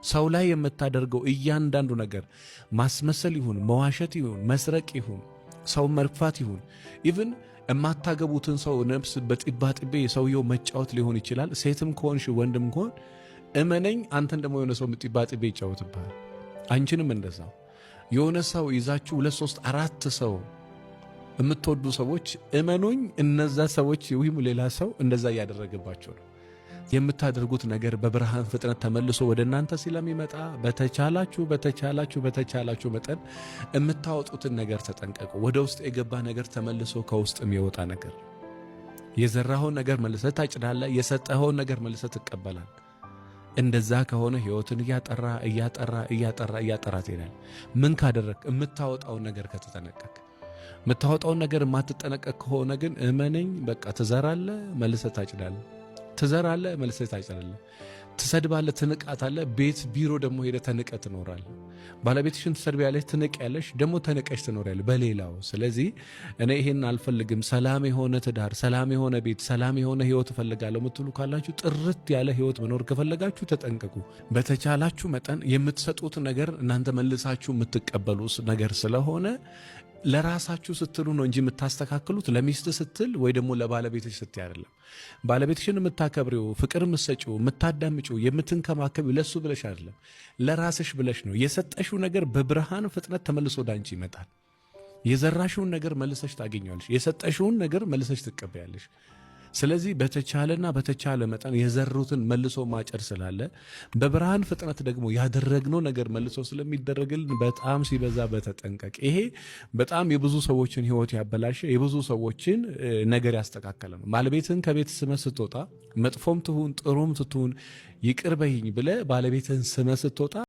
ሰው ላይ የምታደርገው እያንዳንዱ ነገር ማስመሰል ይሁን፣ መዋሸት ይሁን፣ መስረቅ ይሁን፣ ሰው መርፋት ይሁን፣ even የማታገቡትን ሰው ነፍስ በጢባጢቤ ሰውየው መጫወት ሊሆን ይችላል። ሴትም ከሆንሽ ወንድም ከሆን እመነኝ፣ አንተን ደግሞ የሆነ ሰው ጢባጢቤ ይጫወትብሃል። አንቺንም እንደዛው የሆነ ሰው ይዛችሁ ሁለት፣ ሶስት፣ አራት ሰው የምትወዱ ሰዎች እመኑኝ፣ እነዛ ሰዎች ወይም ሌላ ሰው እንደዛ እያደረገባቸው ነው። የምታደርጉት ነገር በብርሃን ፍጥነት ተመልሶ ወደ እናንተ ስለሚመጣ በተቻላችሁ በተቻላችሁ በተቻላችሁ መጠን የምታወጡትን ነገር ተጠንቀቁ። ወደ ውስጥ የገባ ነገር ተመልሶ ከውስጥ የሚወጣ ነገር፣ የዘራኸውን ነገር መልሰህ ታጭዳለህ። የሰጠኸውን ነገር መልሰህ ትቀበላለህ። እንደዛ ከሆነ ህይወትን እያጠራ እያጠራ እያጠራ እያጠራ ትሄዳለህ። ምን ካደረግ? የምታወጣውን ነገር ከተጠነቀቅ። የምታወጣውን ነገር የማትጠነቀቅ ከሆነ ግን እመነኝ፣ በቃ ትዘራለህ፣ መልሰህ ታጭዳለህ። ትዘራለህ፣ መልሰህ ታጭዳለህ። ትሰድባለህ፣ ትንቃታለህ። ቤት ቢሮ ደግሞ ሄደህ ተንቀህ ትኖራለህ። ባለቤትሽን ትሰድቢያለሽ፣ ትንቂያለሽ፣ ደግሞ ተንቀሽ ትኖሪያለሽ በሌላው። ስለዚህ እኔ ይሄን አልፈልግም፣ ሰላም የሆነ ትዳር፣ ሰላም የሆነ ቤት፣ ሰላም የሆነ ህይወት እፈልጋለሁ የምትሉ ካላችሁ፣ ጥርት ያለ ህይወት መኖር ከፈለጋችሁ ተጠንቀቁ። በተቻላችሁ መጠን የምትሰጡት ነገር እናንተ መልሳችሁ የምትቀበሉ ነገር ስለሆነ ለራሳችሁ ስትሉ ነው እንጂ የምታስተካክሉት ለሚስት ስትል ወይ ደግሞ ለባለቤትሽ ስትይ አይደለም። ባለቤትሽን የምታከብሪው፣ ፍቅር የምትሰጪው፣ የምታዳምጪው፣ የምትንከባከቢው ለሱ ብለሽ አይደለም፣ ለራስሽ ብለሽ ነው። የሰጠሽው ነገር በብርሃን ፍጥነት ተመልሶ ወደ አንቺ ይመጣል። የዘራሽውን ነገር መልሰሽ ታገኘዋለሽ። የሰጠሽውን ነገር መልሰሽ ትቀበያለሽ። ስለዚህ በተቻለና በተቻለ መጠን የዘሩትን መልሶ ማጨድ ስላለ፣ በብርሃን ፍጥነት ደግሞ ያደረግነው ነገር መልሶ ስለሚደረግልን በጣም ሲበዛ በተጠንቀቅ። ይሄ በጣም የብዙ ሰዎችን ሕይወት ያበላሸ፣ የብዙ ሰዎችን ነገር ያስተካከለ ነው። ባለቤትህን ከቤት ስመህ ስትወጣ፣ መጥፎም ትሁን ጥሩም ትሁን፣ ይቅር በይኝ ብለህ ባለቤትህን ስመህ ስትወጣ